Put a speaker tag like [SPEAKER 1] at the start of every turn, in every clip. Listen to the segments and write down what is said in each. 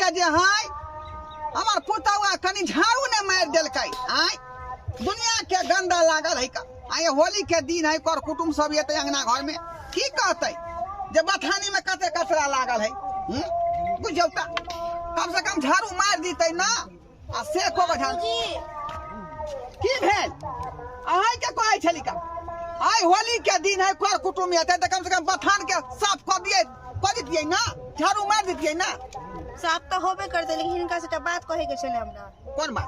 [SPEAKER 1] के जे है हमर पुतौआ कनि झाड़ू ने मारि देलकै। आय दुनिया के गंदा लागल है का। आय होली के दिन है, कर कुटुम सब एतै अंगना घर में की कहतै जे बथानी में कते कचरा लागल है। बुझियौ त कम से कम झाड़ू मारि दितै ना। आ से को झाड़ू की भेल अहाँ के कहै छली का? आइ होली के दिन है, कर कुटुम एतै तऽ कम से कम बथान के साफ कऽ दियै, कऽ दितियै ना, झाड़ू मारि दितियै ना।
[SPEAKER 2] साफ तऽ होबे करतै, लेकिन हिनका से एकटा बात कहै के छलै हमरा।
[SPEAKER 1] कोन बात?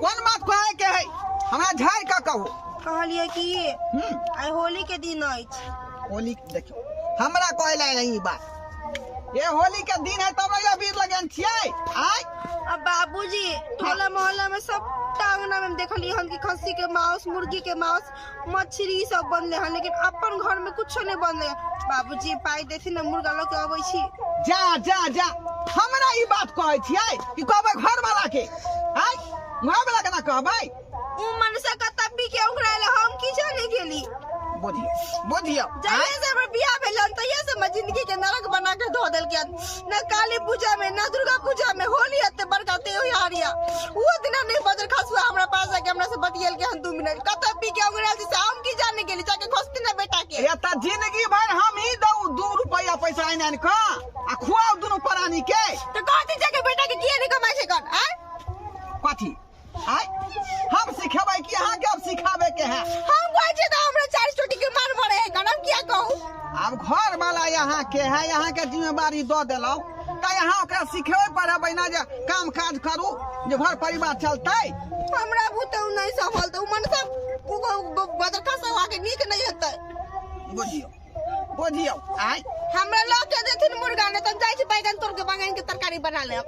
[SPEAKER 1] कोन बात कहै के है? हमरा झाड़ि कऽ कहू।
[SPEAKER 2] कहलियै कि आइ होली के दिन अछि।
[SPEAKER 1] होली देखियौ हमरा कहै लए ई बात, ये होली के दिन है तब अबीर लगेन छियै। आय
[SPEAKER 2] अब बाबूजी टोला मोहल्ला में सब अंगना में देखलिए हन कि खस्सी के मांस, मुर्गी के मांस, मछली सब बनले हन, लेकिन अपन घर में कुछो नहीं बनले। बाबूजी पाई देथिन ना, मुर्गा लऽ के अबै छी।
[SPEAKER 1] जा जा जा, हमरा ई बात कहै छियै कि कहबै घर वाला के? आय घर वाला के ना कहबै?
[SPEAKER 2] उ मनसा कत्ता पी के ओकरा ले हम की जाने गेली।
[SPEAKER 1] बुझियौ बुझियौ,
[SPEAKER 2] जहिया से हमर बियाह भेल हन तहिया से हमर जिंदगी के नरक बना के धो देलकै हन। ना काली पूजा में, ना दुर्गा पूजा में, होली एते बड़का त्योहार या वो दिना नहीं बजर खसुआ हमरा पास आके हमरा से बतियेलकै हन 2 मिनट। कत्ता पी के ओकरा से हम की जाने गेली, जाके खोजती ना बेटा के।
[SPEAKER 1] ये त जिंदगी भर हम ही दऊ 2 रुपया पैसा आनि आनि कऽ आ खुआउ दुनू प्राणी के।
[SPEAKER 2] तो कहती जाके बेटा के किए नहीं कमाई छै कन? आय
[SPEAKER 1] कथी आय हम सिखेबै कि अहाँ के अब सिखाबे के है?
[SPEAKER 2] हम कहै छी तऽ हमरा 4 चोटी के मार मरे है कन, हम किया कहू?
[SPEAKER 1] अब घर वाला यहाँ के है, यहाँ के जिम्मेवारी दऽ देलहुँ तऽ यहाँ ओकरा सिखेबै पढ़ेबै ना जे काम काज करू जे घर परिवार चलतै।
[SPEAKER 2] हमरा बुते उ नहीं संभलतै, उ मनसा बदर खसा आके नीक नहीं हेतै।
[SPEAKER 1] बुझियौ बुझियौ, आय
[SPEAKER 2] हमरा लऽ के देथिन मुर्गा, नहीं तऽ जाइ छी बैगन तोड़ के बैंगन के तरकारी बना लेब।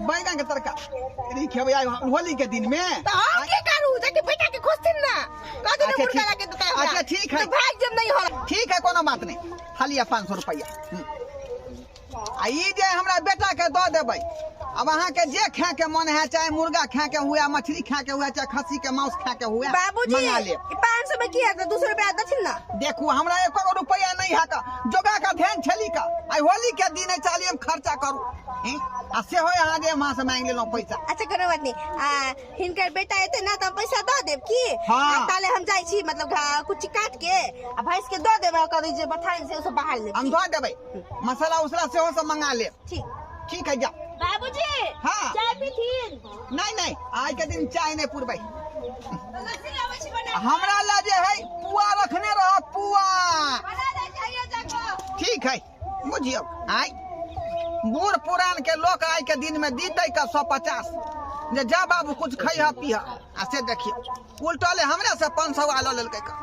[SPEAKER 1] बैगन के तरकारी खेबै आइ होली के दिन में?
[SPEAKER 2] तऽ हम की करू, जाके बेटा के खोजथिन ना, कहथिन
[SPEAKER 1] अच्छा,
[SPEAKER 2] मुर्गा
[SPEAKER 1] ठीक।
[SPEAKER 2] ला के देतै हमरा।
[SPEAKER 1] अच्छा, ठीक है।
[SPEAKER 2] तऽ भागि जेब नहीं होला।
[SPEAKER 1] ठीक है, कोनो बात नहीं, हालिया 500 रुपया। आ ई जे हमरा बेटा के दऽ देबै, अब अहाँ के जे खाए के मन है, चाहे मुर्गा खाए के हुए, मछली खाए के हुए, चाहे खस्सी के मांस खाए के हुए,
[SPEAKER 2] बाबूजी,
[SPEAKER 1] मंगा लेब।
[SPEAKER 2] ई 500 में की हेतै? 200 रुपया देथिन ना।
[SPEAKER 1] देखू हमरा एको गो रुपया नहीं है का, जोगा का ध्यान छली का। आई होली के दिन है, चाली हम खर्चा करू। हैं? आ सेहो अहाँ जे माँ से मांगि लेलहुँ पैसा।
[SPEAKER 2] अच्छा कोनो बात नहीं, आ हिनकर बेटा एतै ना तऽ हम पैसा दऽ देब की?
[SPEAKER 1] हाँ।
[SPEAKER 2] आ ताले हम जाइ छी मतलब कुच्ची काट के आ भैंस के दऽ देबै, कहबै जे बथान से ओ सब बाहर लेब।
[SPEAKER 1] हम दऽ देबै, मसाला उसला सेहो सब मंगा लेब।
[SPEAKER 2] ठीक
[SPEAKER 1] ठीक है, जाओ।
[SPEAKER 2] बाबूजी,
[SPEAKER 1] हाँ।
[SPEAKER 2] चाय पीथिन?
[SPEAKER 1] नहीं नहीं, आज के दिन चाय नहीं पुरबै।
[SPEAKER 2] तऽ लस्सी लाबै छी बना।
[SPEAKER 1] हमरा ला जे है पुआ रखने रह, पुआ
[SPEAKER 2] बना दै चाहिए जाकऽ।
[SPEAKER 1] ठीक है, बुझियौ आइ बूढ़ पुरान के लोक आइ के दिन में दीतै का 150 जे जा बाबू कुछ खैह पीह। आ से देखियौ उल्टले हमरा से 500 आ लऽ लेलकै का,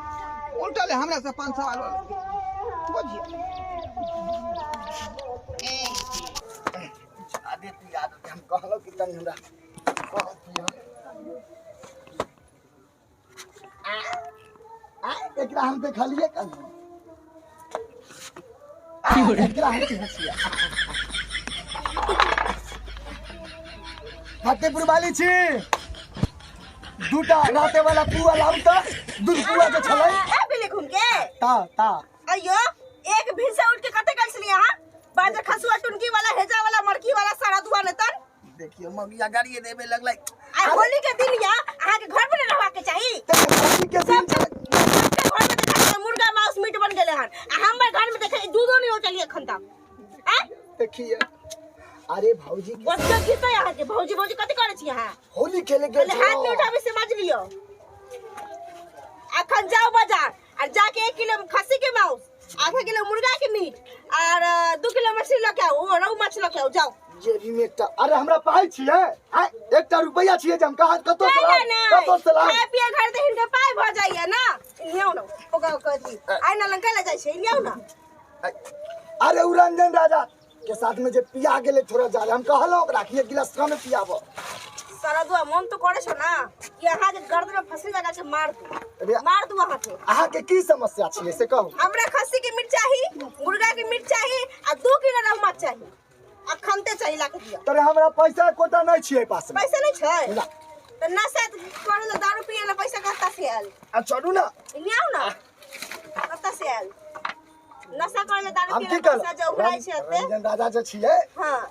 [SPEAKER 1] उल्टले हमरा से 500 आ लऽ लेलकै। बुझियौ
[SPEAKER 3] आदे पिया देतै, हम कहलहुँ कि तनी हमरा कह पिया। आ एकरा हम देखलियै कहियो? एकरा हम चिन्है छियै। फतेहपुर वाली छी, दूटा राते वाला पुआ लाउ तऽ, दूध पुआ जे छलै।
[SPEAKER 2] आ गेलै घूम के?
[SPEAKER 3] ता ता
[SPEAKER 2] अयो एक भिनसा उठ के कते गेल छलियै अहाँ? बाजर खसुआ टुनकी वाला हेजा वाला मरकी वाला सारा दुआ ने तन।
[SPEAKER 3] देखियो मगिया गाड़िए देबे लगलै।
[SPEAKER 2] आइ होली के दिन या अहाँ के घर पर रहवा के चाही।
[SPEAKER 3] तऽ होली के दिन
[SPEAKER 2] सबके सबके घर में देखा छियै मुर्गा मांस मीट बन गेलै हन, आ हमर घर में देखे दूधो नहीं उठलियै एखन तक। आँय?
[SPEAKER 3] देखिए अरे भौजी के
[SPEAKER 2] बच्चा गिरतै अहाँ के। भौजी भौजी कथी करै छी अहाँ?
[SPEAKER 3] होली खेले गेल
[SPEAKER 2] पहिले हाथ नहीं उठाबै से बाजि लियौ। अखन जाउ बाजार आ जाके 1 किलो खस्सी के मांस, आधा किलो मुर्गा के मीट और 2 किलो मछली लऽ के आउ, ओ रहु माछ लऽ के आउ, जाउ।
[SPEAKER 3] जेबी में एकटा, अरे हमरा पाइ छियै, आँय, एकटा रुपैआ छियै जे हम कहाँ कतौ से
[SPEAKER 2] नहि,
[SPEAKER 3] लाउ,
[SPEAKER 2] नहि,
[SPEAKER 3] कतौ से लाउ।
[SPEAKER 2] खाय पिए घर तऽ हिनकर पाइ भऽ जाइया ना। इन्ने ना, ओकरा कथी आइ ना लंका लऽ जाइ छै, इन्ने ना।
[SPEAKER 3] अरे उ रंजन राजा के साथ में जे पिया गेलै थोड़ा ज्यादा, हम कहलहुँ ओकरा कि एक गिलास कमे पियाबऽ।
[SPEAKER 2] सारा दुआ मन तो करे छो ना कि अहाँ के गर्दन में फंसी लगा के मार दू।
[SPEAKER 3] अरे,
[SPEAKER 2] मार दू अहाँ के।
[SPEAKER 3] अहाँ के की समस्या छियै से कहू।
[SPEAKER 2] हमरा खस्सी के मीट चाही, मुर्गा के मीट चाही आ 2 किलो रहु माछ चाही। अखनते चाही ला के दिअ।
[SPEAKER 3] तोरे हमरा पैसा एकोटा नहीं छियै पास में।
[SPEAKER 2] पैसा नहीं छै?
[SPEAKER 3] ना।
[SPEAKER 2] तऽ नशा करे ला दारू पिए ला पैसा कतऽ से आयल?
[SPEAKER 3] आ चलू ना।
[SPEAKER 2] इन्ने आउ ना। कतऽ से आयल? नशा करे ला दारू
[SPEAKER 3] हम
[SPEAKER 2] पिए
[SPEAKER 3] की
[SPEAKER 2] ला पैसा
[SPEAKER 3] कहलहुँ?
[SPEAKER 2] जे उड़ाइ छै एते।
[SPEAKER 3] रंजन राजा जे छियै,
[SPEAKER 2] हाँ।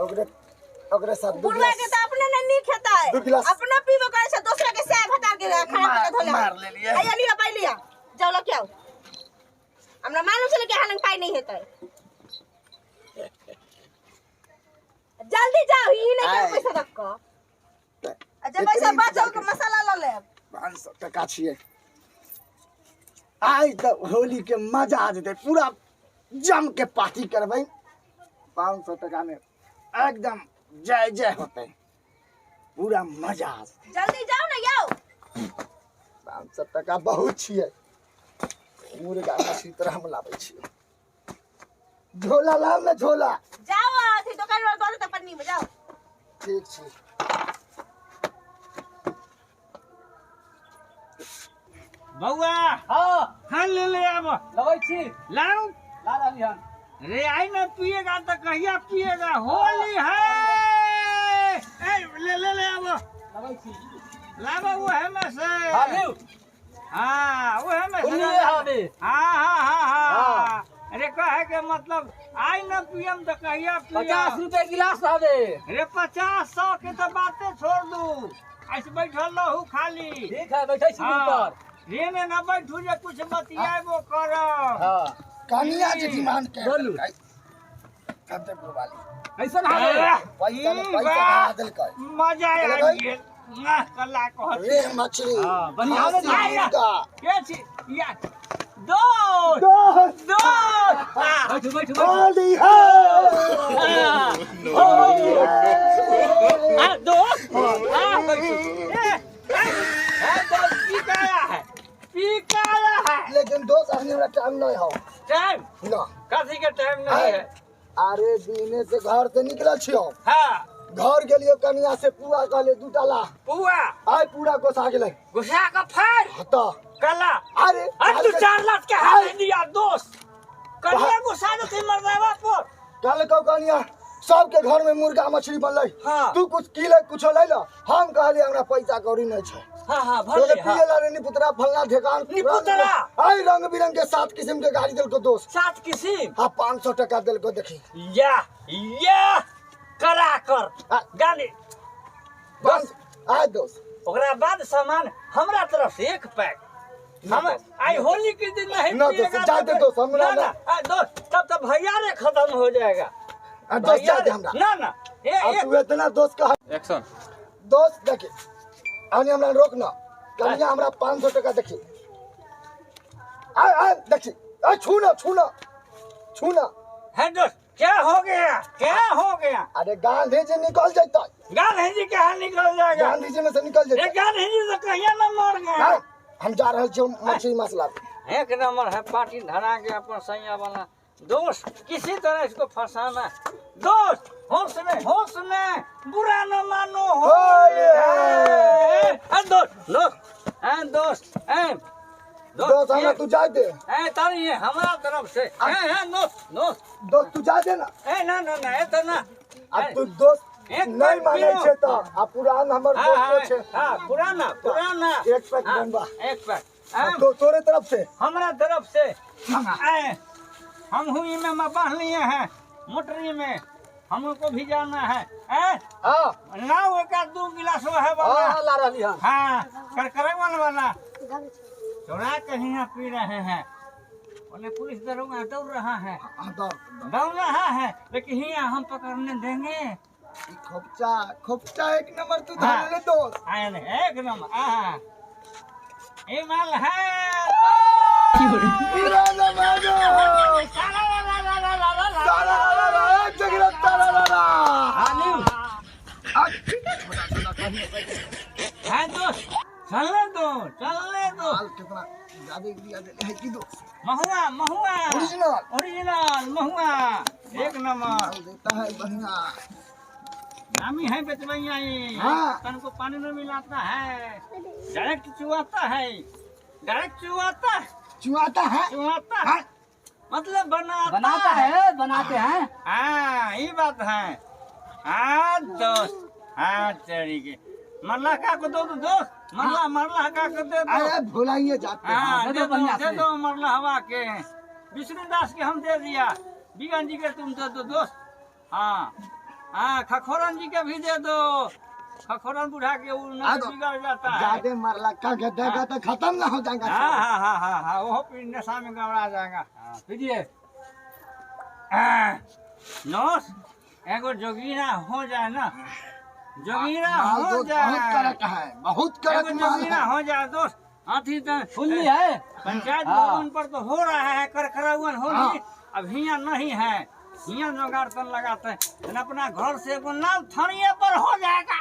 [SPEAKER 3] ओकरे ओकरे साथ दू
[SPEAKER 2] बुढ़वा के
[SPEAKER 3] गिलास
[SPEAKER 2] त अपने ने नीक हेतै।
[SPEAKER 3] दू गिलास।
[SPEAKER 2] अपना पीबो करै छै, दोसरा के सैह भटा के खराब कर के धोले।
[SPEAKER 3] मार लेलियै।
[SPEAKER 2] आइया लिया, पाइ लिया, जाउ लऽ के आउ। हमरा मालूम छलै कि अहाँ लग पाइ नहि हेतै। जल्दी जाउ, ई नहि
[SPEAKER 3] आइ।
[SPEAKER 2] के पैसा रख कऽ। आ जे पैसा
[SPEAKER 3] एतनी
[SPEAKER 2] बचल के मसाला लऽ लेब।
[SPEAKER 3] 500 टका छियै। आइ तऽ होली के मजा आ जेतै, पूरा जम के पार्टी करबै। 500 टका में एकदम जय जय होतै, पूरा मजा आ जेतै।
[SPEAKER 2] जल्दी जाउ ने यौ।
[SPEAKER 3] 500 टका बहुत छियै। मुर्गा मछली तोरा हम लाबै छियै। झोला लाब ने, झोला।
[SPEAKER 2] जाउ अथी दोकान पर दऽ देतै पन्नी में, जाउ।
[SPEAKER 3] ठीक छै।
[SPEAKER 4] बौआ।
[SPEAKER 5] हाँ।
[SPEAKER 4] हाँ, ले ले आब।
[SPEAKER 5] लबै छी।
[SPEAKER 4] लाऊ।
[SPEAKER 5] ला रहली हन।
[SPEAKER 4] रे आई ना पिएगा तो कहिया पिएगा, होली है। ए ले ले ले आब।
[SPEAKER 5] लबै छी।
[SPEAKER 4] लाब वो है में से।
[SPEAKER 5] हाँ, लिउ।
[SPEAKER 4] हाँ, वो है में से।
[SPEAKER 5] उन्नीए हवे।
[SPEAKER 4] हाँ हाँ हाँ हाँ।
[SPEAKER 5] हाँ।
[SPEAKER 4] अरे कहे के मतलब आई ना पियम तो कहिया पियम।
[SPEAKER 5] 50 रुपए गिलास हवे।
[SPEAKER 4] रे 50-100 के तो बातें छोड़ दू, ऐसे बैठल रहू खाली।
[SPEAKER 5] ठीक है, बैठे छी
[SPEAKER 4] हाँ।
[SPEAKER 5] ऊपर।
[SPEAKER 4] रे में ना बैठू जे कुछ बतियाबो करब।
[SPEAKER 5] हाँ।
[SPEAKER 3] कनिया जे डिमांड कर
[SPEAKER 5] बोलू।
[SPEAKER 3] कते बुढ़वाली।
[SPEAKER 5] कैसन हवे?
[SPEAKER 3] पैसा ने पैसा
[SPEAKER 4] वाह।
[SPEAKER 3] बढ़ा देलकै।
[SPEAKER 4] मजा आ
[SPEAKER 3] बोलबै?
[SPEAKER 4] गेल। ना कला कहत।
[SPEAKER 3] रे मछली।
[SPEAKER 5] हाँ, बढ़िया
[SPEAKER 3] खासी
[SPEAKER 4] आया।
[SPEAKER 3] मुर्गा।
[SPEAKER 4] के छी? या दो
[SPEAKER 3] दोस्त।
[SPEAKER 4] दो। आ,
[SPEAKER 5] बैठू बैठू बैठू।
[SPEAKER 3] होली है। होली है।
[SPEAKER 4] आ, दो। आ, बैठू। ए, ए, ए, दोस्त, पिकाया है, पिकाया है।
[SPEAKER 3] लेकिन दोस्त अखनी हमरा टाइम नहीं हो।
[SPEAKER 4] टाइम?
[SPEAKER 3] ना।
[SPEAKER 4] कथी के टाइम नहीं है?
[SPEAKER 3] अरे दिने से घर से निकलल छियो।
[SPEAKER 4] हाँ।
[SPEAKER 3] घर गेलियो कनिया से पुआ कहले दूटा ला।
[SPEAKER 4] पुआ?
[SPEAKER 3] आइ पूरा गोसा गेलै।
[SPEAKER 4] गोसा के फाड़?
[SPEAKER 3] हाँ तऽ।
[SPEAKER 4] कला?
[SPEAKER 3] अरे,
[SPEAKER 4] अरे तू 4 लाख के हाथ
[SPEAKER 3] आइ।
[SPEAKER 4] दिया दोस्त। कनिया गोसा देती मर्दावा पर।
[SPEAKER 3] कल कहो कनिया सबके घर में मुर्गा मछली बनलै।
[SPEAKER 4] हाँ।
[SPEAKER 3] तू कुछ की ले कुछ लै ल। हम कहलियै हमरा पैसा कौड़ी नहीं छै।
[SPEAKER 4] हाँ, हाँ,
[SPEAKER 3] तोरे
[SPEAKER 4] भले, हाँ।
[SPEAKER 3] पिए ला रे निपुतरा फलना ढेकान।
[SPEAKER 4] निपुतरा?
[SPEAKER 3] आई रंग बिरंग के 7 किस्म के गाड़ी देलको दोस्त।
[SPEAKER 4] 7 किस्म?
[SPEAKER 3] हाँ, 500 टका देलको देखी।
[SPEAKER 4] या, या, करा कर।
[SPEAKER 3] हाँ।
[SPEAKER 4] गाली।
[SPEAKER 3] बस, आय दोस्त।
[SPEAKER 4] ओकरा बाद सामान हमरा तरफ से 1 पैक। हम आई होली के दिन नहीं
[SPEAKER 3] ना दोस्त,
[SPEAKER 4] पिएगा
[SPEAKER 3] जा
[SPEAKER 4] तो
[SPEAKER 3] दे दोस्त, हमरा
[SPEAKER 4] ना,
[SPEAKER 3] ना।
[SPEAKER 4] ना, आ, दोस्त, तब तो भैया रे खत्म हो जाएगा।
[SPEAKER 3] आ, दोस्त, जा
[SPEAKER 4] भैया
[SPEAKER 3] दे हमरा।
[SPEAKER 4] ना, ना, ए,
[SPEAKER 3] अब
[SPEAKER 4] ए।
[SPEAKER 3] तू इतना दोस्त कह।
[SPEAKER 6] एक्शन।
[SPEAKER 3] दोस्त देखी, आने हमरा रोक ना। कनिया हमरा 500 टका देखी। आय, आय, देखी। आय, छू ना, छू ना, छू ना।
[SPEAKER 4] है दोस्त, क्या हो गया, क्या हो गया?
[SPEAKER 3] अरे गांधी जी निकल जाता।
[SPEAKER 4] गांधी जी कहाँ निकल जाएगा?
[SPEAKER 3] गांधी जी में से निकल जाता।
[SPEAKER 4] ये गांधी जी तो कहिया ना मर गए।
[SPEAKER 3] हाँ, हम जा रहे हैं मछली मसला।
[SPEAKER 4] एक नंबर है पार्टी धरा के अपन सैया वाला दोस्त, किसी तरह इसको फंसाना। दोस्त होश में, होश में, बुरा न मानो।
[SPEAKER 3] होली है।
[SPEAKER 4] ए, दोस्त, दोस्त, ए, दोस्त, ए, दोस्त,
[SPEAKER 3] दोस्त, हमरा
[SPEAKER 4] ये-
[SPEAKER 3] तू जा दे।
[SPEAKER 4] ए, तारी ये हमारा तरफ से। ए, ए, दोस्त, दोस्त।
[SPEAKER 3] दोस्त, तू जा दे ना।
[SPEAKER 4] ए, ना, ना, ना, ए, तो ना।
[SPEAKER 3] अब तू दोस्त
[SPEAKER 4] एक
[SPEAKER 3] नहीं
[SPEAKER 4] पैक
[SPEAKER 3] माने
[SPEAKER 4] पियो।
[SPEAKER 3] छे तो, आ पुरान हमर
[SPEAKER 4] हाँ,
[SPEAKER 3] दोस्त
[SPEAKER 4] हाँ,
[SPEAKER 3] छे।
[SPEAKER 4] हाँ, पुराना, पुराना।
[SPEAKER 3] एक पैक
[SPEAKER 4] हाँ,
[SPEAKER 3] बनवा।
[SPEAKER 4] एक पैक।
[SPEAKER 3] हाँ, तो तोरे तरफ से।
[SPEAKER 4] हमरा तरफ से। ए, हम हुई में मैं बांध लिए हैं मोटरी में, हमको भी जाना है। ए,
[SPEAKER 5] हाँ।
[SPEAKER 4] लाओ एक आध 2 गिलास वो है वाला।
[SPEAKER 5] हाँ, ला रही हन।
[SPEAKER 4] हाँ, करकरे वाला। चोरा के यहाँ पी रहे हैं। उन्हें पुलिस दरोगा दौड़ रहा है।
[SPEAKER 3] हाँ, दौड़, दौड़।
[SPEAKER 4] दौड़ रहा है, लेकिन यहाँ हम पकड़ने देंगे।
[SPEAKER 3] खोपचा, खोपचा एक नंबर तू
[SPEAKER 4] हाँ।
[SPEAKER 3] धर ले दोस्त।
[SPEAKER 4] आया नहीं, एक नंबर, हाँ। ये माल है।
[SPEAKER 3] पूरा नमाजो।
[SPEAKER 4] साला ला ला ला ला ला ला।
[SPEAKER 3] साला ला ला ला, एक जगह ला ला ला।
[SPEAKER 4] हाँ, हाँ, दोस्त, चलने दो, चलने दो।
[SPEAKER 3] माल कितना ज्यादा दिया दे है की दोस्त?
[SPEAKER 4] महुआ, महुआ।
[SPEAKER 3] ओरिजिनल।
[SPEAKER 4] ओरिजिनल, महुआ। एक नंबर।
[SPEAKER 3] माल देता है बढ़िया।
[SPEAKER 4] नामी है बेचवैया ये।
[SPEAKER 3] हाँ।
[SPEAKER 4] तन को पानी में मिलाता है, डायरेक्ट चुआता है, डायरेक्ट चुआता है।
[SPEAKER 3] चुआता है?
[SPEAKER 4] चुआता है।
[SPEAKER 3] हाँ।
[SPEAKER 4] मतलब बनाता
[SPEAKER 5] बनाता है, बनाते हैं।
[SPEAKER 4] हाँ, ये बात है। हाँ दोस्त, हाँ तरीके। मरला का को दो दोस्त, मरला, मरला का को दे दो।
[SPEAKER 3] अरे भुलाइए जाते हैं।
[SPEAKER 4] हाँ,
[SPEAKER 5] दे
[SPEAKER 4] दे
[SPEAKER 5] दो
[SPEAKER 4] दो,
[SPEAKER 5] बढ़िया
[SPEAKER 4] दे
[SPEAKER 5] से।
[SPEAKER 4] दो मरला हवा के। विष्णु दास के हम दे दिया, बीगन जी के तुम दे दो दोस्त। हाँ। हाँ, खखोरन जी के भी दे दो। खखोरन बुढ़ा के वो
[SPEAKER 3] हाँ
[SPEAKER 4] न
[SPEAKER 3] तो
[SPEAKER 4] बिगड़ जाता है।
[SPEAKER 3] ज्यादा मारला का के देगा तो खत्म ना हो जाएगा।
[SPEAKER 4] हाँ हाँ हाँ हाँ हाँ, वो फिर नशा में गड़बड़ा जाएगा। हाँ, पीजिए। हाँ, नोस एगो जोगीना हो जाए ना, जोगीना
[SPEAKER 3] माल
[SPEAKER 4] हो
[SPEAKER 3] तो
[SPEAKER 4] जाए,
[SPEAKER 3] बहुत कड़क है, बहुत कड़क
[SPEAKER 4] एगो
[SPEAKER 3] माल
[SPEAKER 4] जोगीना
[SPEAKER 3] है।
[SPEAKER 4] हो जाए दोस्त। हाथी तो
[SPEAKER 5] फुल्ली है।
[SPEAKER 4] पंचायत
[SPEAKER 5] हाँ।
[SPEAKER 4] भवन पर तो हो रहा है करकरावन होली, अब हियाँ नहीं है, हियाँ जोगाड़ तन लगाते हैं। लेकिन अपना घर से एगो नाव थरिये पर हो जाएगा,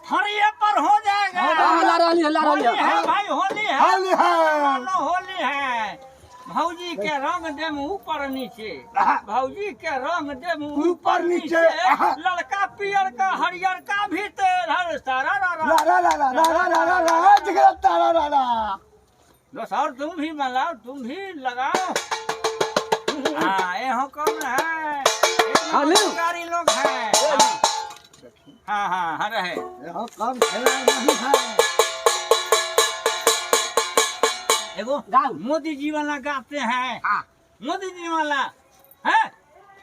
[SPEAKER 4] थरिये पर हो जाएगा।
[SPEAKER 5] हाँ, ला रही है, ला रही
[SPEAKER 4] होली
[SPEAKER 5] है।
[SPEAKER 4] है भाई, होली है,
[SPEAKER 3] होली है।
[SPEAKER 4] मानो होली है। भौजी के रंग देम ऊपर नीचे, भौजी के रंग देम
[SPEAKER 3] ऊपर नीचे।
[SPEAKER 4] लड़का पियर का हरियर का भी तेल सारा रा रा
[SPEAKER 3] ला ला ला ला ला ला ला ला जिगरा तारा ला ला।
[SPEAKER 4] बस और तुम भी मलाओ, तुम भी लगाओ। हाँ, ये हो कौन है?
[SPEAKER 5] हाँ, ले।
[SPEAKER 4] गाड़ी लोग हैं। हाँ हाँ हाँ रहे।
[SPEAKER 3] यहाँ कम खेला नहीं है।
[SPEAKER 4] एगो
[SPEAKER 5] गाओ।
[SPEAKER 4] मोदी जी वाला गाते हैं।
[SPEAKER 3] हाँ।
[SPEAKER 4] मोदी जी वाला है।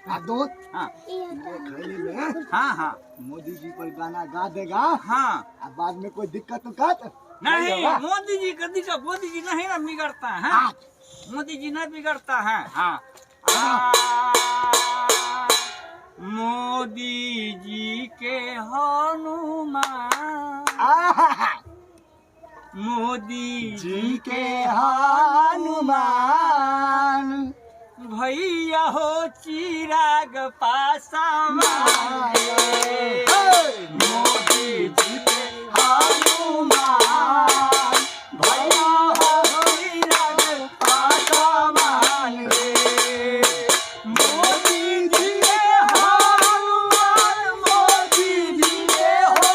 [SPEAKER 3] आ दोस्त,
[SPEAKER 4] हाँ
[SPEAKER 3] ये खैली में
[SPEAKER 4] हाँ हाँ
[SPEAKER 3] मोदी जी पर गाना गा देगा।
[SPEAKER 4] हाँ।
[SPEAKER 3] आ बाद में कोई दिक्कत उक्कत
[SPEAKER 4] नहीं,
[SPEAKER 3] होगा।
[SPEAKER 4] मोदी जी कदी का मोदी जी नहीं ना बिगड़ता है।
[SPEAKER 3] हाँ।
[SPEAKER 4] मोदी जी नहीं बिगड़ता है। हाँ। मोदी जी के हनुमान,
[SPEAKER 3] आहा,
[SPEAKER 4] मोदी
[SPEAKER 3] जी के हनुमान
[SPEAKER 4] भैया हो चिराग पासवान। मोदी जी के हनुमान भैया हो चिराग पासवान रे। मोदी जी के हनुमान, मोदी जी के हो,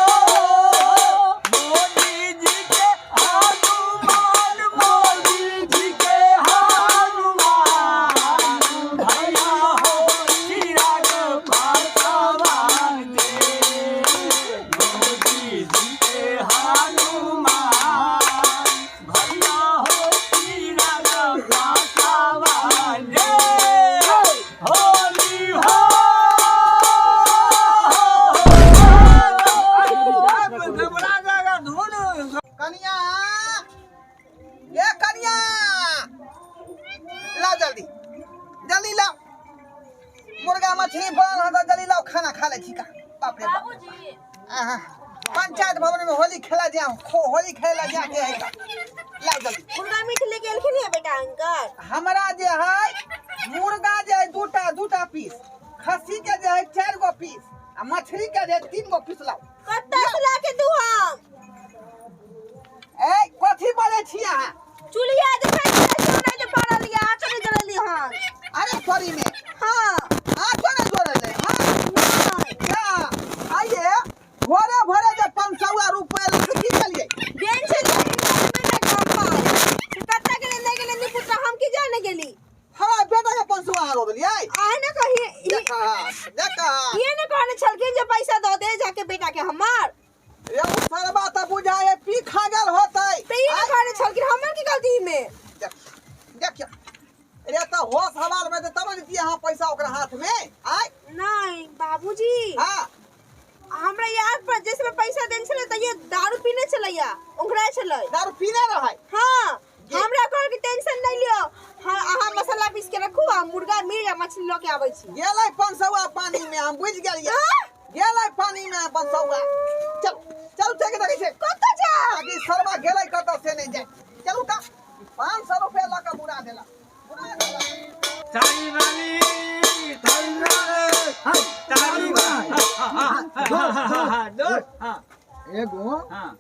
[SPEAKER 4] मोदी जी के हनुमान, मोदी जी के हनुमान भैया हो चिराग पासवान रे। मोदी जी के हनुमान भैया हो चिराग पासवान रे। होली हो, घबरा जाएगा धुन।
[SPEAKER 1] कनिया, ये कनिया, लाओ जल्दी जल्दी लाओ, मुर्गा मछली बनल है तो जल्दी लाओ, खाना खा ले छी का। बाप रे बाप।
[SPEAKER 2] बाबूजी
[SPEAKER 1] आहा, पंचायत भवन में होली खेला जा, होली खेला जा के है का। लाओ जल्दी।
[SPEAKER 2] मुर्गा मीट लेके एलखिन है बेटा अंकल।
[SPEAKER 1] हमरा जे है मुर्गा जे है दूटा दूटा पीस, खस्सी के जे है 4 गो पीस, आ मछली के जे है 3 गो पीस लाओ।
[SPEAKER 2] कत्ता से ला के दू हम?
[SPEAKER 1] ए कथी बोले छी अहाँ?
[SPEAKER 2] चूल्हा देखै छियै सोना जे पड़ल या आँचो नहि जरल हन।
[SPEAKER 1] अरे सॉरी में।
[SPEAKER 2] हाँ।
[SPEAKER 1] आँचो नहि जरल है। हाँ।
[SPEAKER 2] नहि।
[SPEAKER 1] क्या? आइए भोरे भोरे जे 500 रुपया लऽ की केलियै?
[SPEAKER 2] बेन छै जे बेटा के पाय। कत्ता गेलै नहि गेलै नी पुत्र हम की जाने गेली।
[SPEAKER 1] हमरा बेटा के 500 अहाँ रो देलियै?
[SPEAKER 2] अहाँ ने कही
[SPEAKER 1] देखा देखा।
[SPEAKER 2] ये ने कहने छलखिन जे पैसा दऽ दे जाके बेटा के हमर।
[SPEAKER 1] रे उ सरबा तऽ बुझाए पी खा गेल होतै।
[SPEAKER 2] तऽ ई ने कहने छलखिन हमर की गलती में?
[SPEAKER 1] देख देखियौ रे तऽ होश हवाल में तब ने दितियै अहाँ पैसा ओकरा हाथ में। आय
[SPEAKER 2] नहीं बाबूजी।
[SPEAKER 1] हाँ।
[SPEAKER 2] हमरा याद पर जैसे में पैसा देने छलै तऽ ये दारू पीने छलैया, ओंघराय छलै।
[SPEAKER 1] दारू पीने रहै?
[SPEAKER 2] हाँ। हमरा कहल कि टेंशन नहीं लियो, हाँ अहाँ मसाला पीस के रखू आ मुर्गा मीट आ मछली लऽ के आबै छी।
[SPEAKER 1] गेलै 500 पानी में, हम बुझि गेलियै।
[SPEAKER 2] हाँ?
[SPEAKER 1] गेलै पानी में 500। चल चल चल के देखै छियै।
[SPEAKER 2] कतऽ जा?
[SPEAKER 1] आगे सरबा गेलै कतऽ से नहि जाय। चलू तऽ 500 रुपया लऽ कऽ बुरा देलक, बुरा देलक।
[SPEAKER 4] तारी वाली, तारी वाली, तारी वाली। हाँ हाँ दोस्त। हाँ
[SPEAKER 3] एगो
[SPEAKER 4] हाँ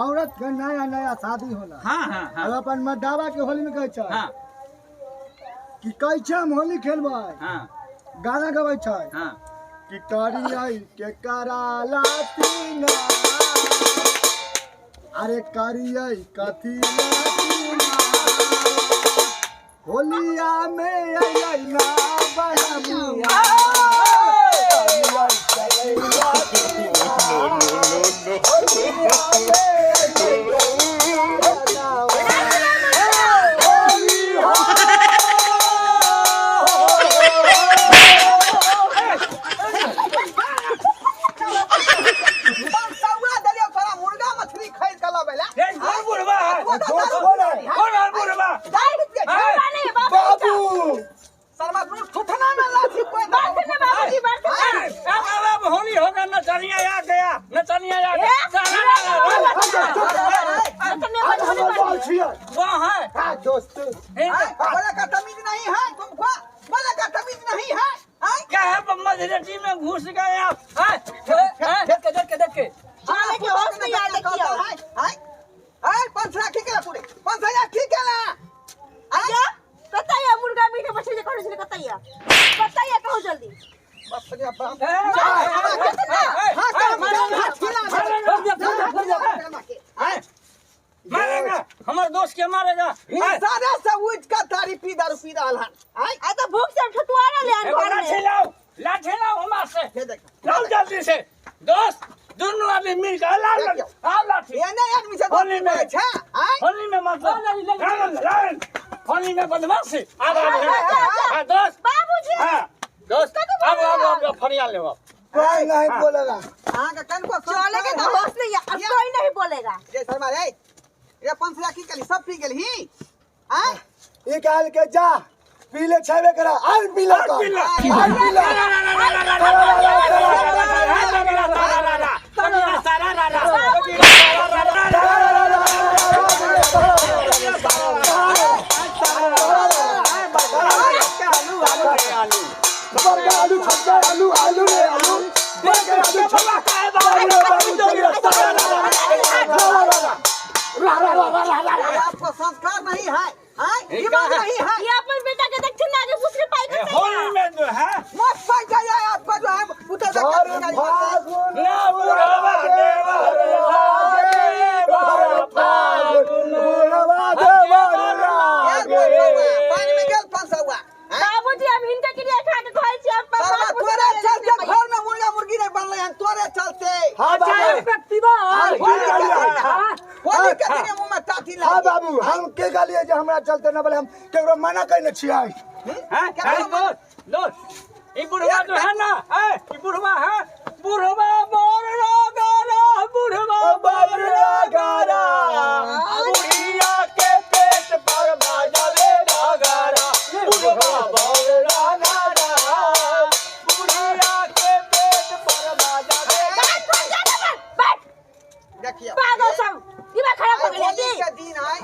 [SPEAKER 3] औरत के नया नया शादी होला।
[SPEAKER 4] हाँ हाँ हाँ।
[SPEAKER 3] अब अपन मर्दावा के होली में कहै छै
[SPEAKER 4] हाँ
[SPEAKER 3] कि कहै छै हम होली खेलबै।
[SPEAKER 4] हाँ
[SPEAKER 3] गाना गबै छै
[SPEAKER 4] हाँ
[SPEAKER 3] कि करियै के कराला तीना, अरे करियै कथी लातीना, होलिया में अइलै ना बरमिया, करियै करियै तीना, होलिया में अइलै ना होली हो। दोस्त कौन है?
[SPEAKER 4] कौन है बुढ़वा?
[SPEAKER 1] दारू पिए छै।
[SPEAKER 2] बुढ़वा नहीं, बाबू।
[SPEAKER 3] बाबू
[SPEAKER 1] शर्मा तू थुथना में लाठी कोई
[SPEAKER 2] बात ने बाबूजी, बात ने।
[SPEAKER 4] अब अब अब होली होगा, नचनिया आ गया, नचनिया आ गया।
[SPEAKER 2] नचनिया
[SPEAKER 3] आज हमर बाल छियै।
[SPEAKER 4] वहाँ है।
[SPEAKER 3] हाँ दोस्त।
[SPEAKER 1] बोले का तमीज नहीं है तुमको, बोले का तमीज नहीं है।
[SPEAKER 4] क्या है, मजरेटी में घुस गए आप?
[SPEAKER 5] देख के, देख के, देख के।
[SPEAKER 2] चले के होश नहीं आ देखियो।
[SPEAKER 1] हाय हाय, 500 की केला पूरे 500 की केला।
[SPEAKER 2] आया कतैया मुर्गा मीट मछली जे कहै छलै, कतैया कतैया कहू जल्दी।
[SPEAKER 1] बाप रे बाप।
[SPEAKER 4] मारेगा हमर दोस्त के, मारेगा।
[SPEAKER 1] सारा से उठ के तारी पी दारू पी रहल हन।
[SPEAKER 2] आ तो भूख से ठुठुआ रहले हन घर में।
[SPEAKER 4] लाठी लाओ, लाठी लाओ हमार से, लाओ जल्दी से। दोस्त दोनों आदमी मिल के लाओ, लाओ लाठी।
[SPEAKER 1] ये नहीं आदमी से
[SPEAKER 4] होली में
[SPEAKER 1] छै।
[SPEAKER 4] होली में मतलब होली में बदमाशी। आ आ दोस्त
[SPEAKER 2] बाबूजी।
[SPEAKER 4] हां दोस्त, अब अब अब फरिया ले अब।
[SPEAKER 3] कोई नहीं बोलेगा।
[SPEAKER 1] हां का कनको
[SPEAKER 2] चले के तो होश नहीं है, अब कोई नहीं बोलेगा।
[SPEAKER 1] जे शर्मा रे, रे 500 की केली सब पी गेल ही। हां
[SPEAKER 3] ई काल के जा पी ले छेबे करा, आर पी ले, आर पी ले, आर पी ले। बर्गर आलू छक्का आलू आलू रे आलू बर्गर आलू छक्का
[SPEAKER 1] आपको संस्कार नहीं है, दिमाग नहीं है।
[SPEAKER 2] ये अपन बेटा के देखते ना आगे दूसरे पाई का
[SPEAKER 4] होली में जो है
[SPEAKER 1] मत पाई जाए आपका जो है उतर
[SPEAKER 4] ना बुढ़वा देवर लागे,
[SPEAKER 3] बुढ़वा देवर लागे।
[SPEAKER 1] पानी में गेल 500।
[SPEAKER 2] बाबूजी हम हिनका के लिए खा के कहै छी हम
[SPEAKER 1] तोरे चलते घर में मुर्गा मुर्गी नहीं बनलै हन, तोरे चलते।
[SPEAKER 3] हां बाबू
[SPEAKER 1] होली के दिन मुंह में टाटी लागी।
[SPEAKER 3] हां बाबू, हम के कहलियै जे हमरा चलते न बोले, हम केकरो मना कइने छियै।
[SPEAKER 4] हां दोस्त दोस्त, ई बुढ़वा जो है ना, ई बुढ़वा है, बुढ़वा बोर गारा, बुढ़वा बोर गारा, बुढ़िया के पेट पर बाजावे गारा, बुढ़वा बोर गारा, बुढ़िया के पेट पर बाजावे।
[SPEAKER 2] बैठ बैठ बैठ,
[SPEAKER 1] देखियो
[SPEAKER 2] पागल सब दिमाग खराब हो गेलै।
[SPEAKER 1] होली के दिन है,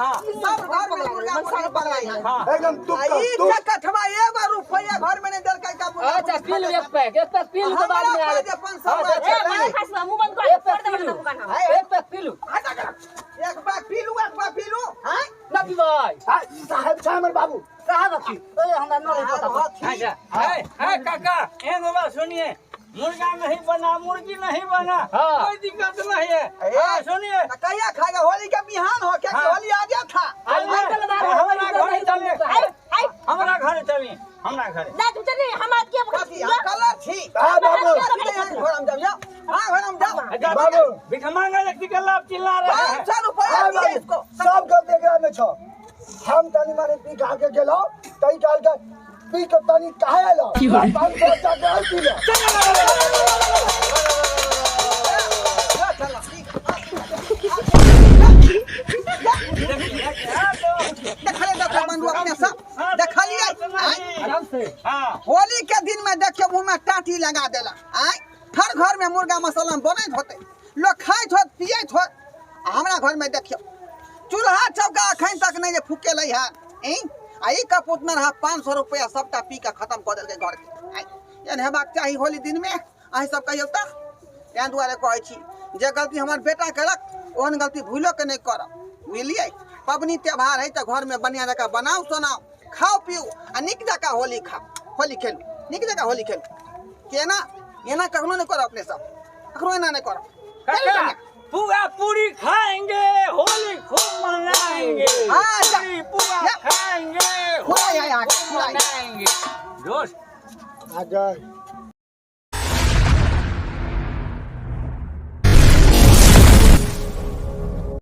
[SPEAKER 1] सब घर में मुर्गा मुर्गी बनलै हन।
[SPEAKER 3] एकदम तुक
[SPEAKER 1] ई चकठवा एगो रुपया घर में नहीं देलकै का मुर्गा।
[SPEAKER 5] अच्छा पी लू एक पैक, एक पैक पी लू तो बाद में आवे।
[SPEAKER 1] 500
[SPEAKER 2] ए मन खासवा मुंह बंद कर, कर दे बंद दुकान।
[SPEAKER 5] एक पैक पी लू,
[SPEAKER 1] एक पैक पी लू, एक पैक पी लू। हां
[SPEAKER 5] ना पीबै
[SPEAKER 3] साहब छै हमर बाबू
[SPEAKER 5] साहब अथी ए हमरा न पता।
[SPEAKER 4] अच्छा ए ए काका एगो बात सुनिए, मुर्गा नहीं बना, मुर्गी नहीं बना, कोई दिक्कत नहीं है। हाँ सुनिए,
[SPEAKER 1] कहिया खाएगा होली के बिहान हो क्या? होली आ गया था।
[SPEAKER 4] हमरा घरे चलिए, हमरा घरे चलिए, हमरा घरे
[SPEAKER 2] ना तुम चलिए, हम आज के
[SPEAKER 1] कलर छी।
[SPEAKER 3] हां बाबू
[SPEAKER 1] घर में जाओ, हां घर में जाओ
[SPEAKER 3] बाबू।
[SPEAKER 4] भीख मांगे व्यक्ति के लाभ चिल्ला रहे हैं।
[SPEAKER 1] 500 रुपया दिए इसको,
[SPEAKER 3] सब गलती एकरा में छो। हम तनी माने पी खा के गेलो, तई काल के पी के तनी काहे आलो, 500 टका और पी लो।
[SPEAKER 1] देखले देखो बंधु अपने सब देखलिए।
[SPEAKER 5] आराम से।
[SPEAKER 4] हां
[SPEAKER 1] होली के दिन में देखियो मुंह में टाटी लगा देला। आय हर घर में मुर्गा मसाला बनैत होते, लोग खाइत होत पियैत होत। हमरा घर में देखियो चूल्हा चौका अखन तक नहीं जे फूकेलै हन। आ ई कपूत रहा 500 रुपया सबटा पी के खत्म कऽ देलकै घर के। एहन हेबाक चाही होली दिन में? अहीं सब कहियौ तऽ। ताहि दुआरे कहै छी जे गलती हमर बेटा केलक ओहन गलती भूलो के नहीं करब, बुझलियै? पबनी त्योहार है तऽ घर में बढ़िया जकाँ बनाउ सोनाउ, खाउ पीउ आ नीक जकाँ होली खाउ, होली खेलू, नीक जकाँ होली खेलू। केना एना कखनो नहीं करब अपने सब, कखनो एना नहीं करब।
[SPEAKER 4] काका पुआ पूरी खाएंगे, होली खूब मनाएंगे। पूरी पुआ खाएंगे, होली खूब मनाएंगे। दोस्त
[SPEAKER 3] आ जाए।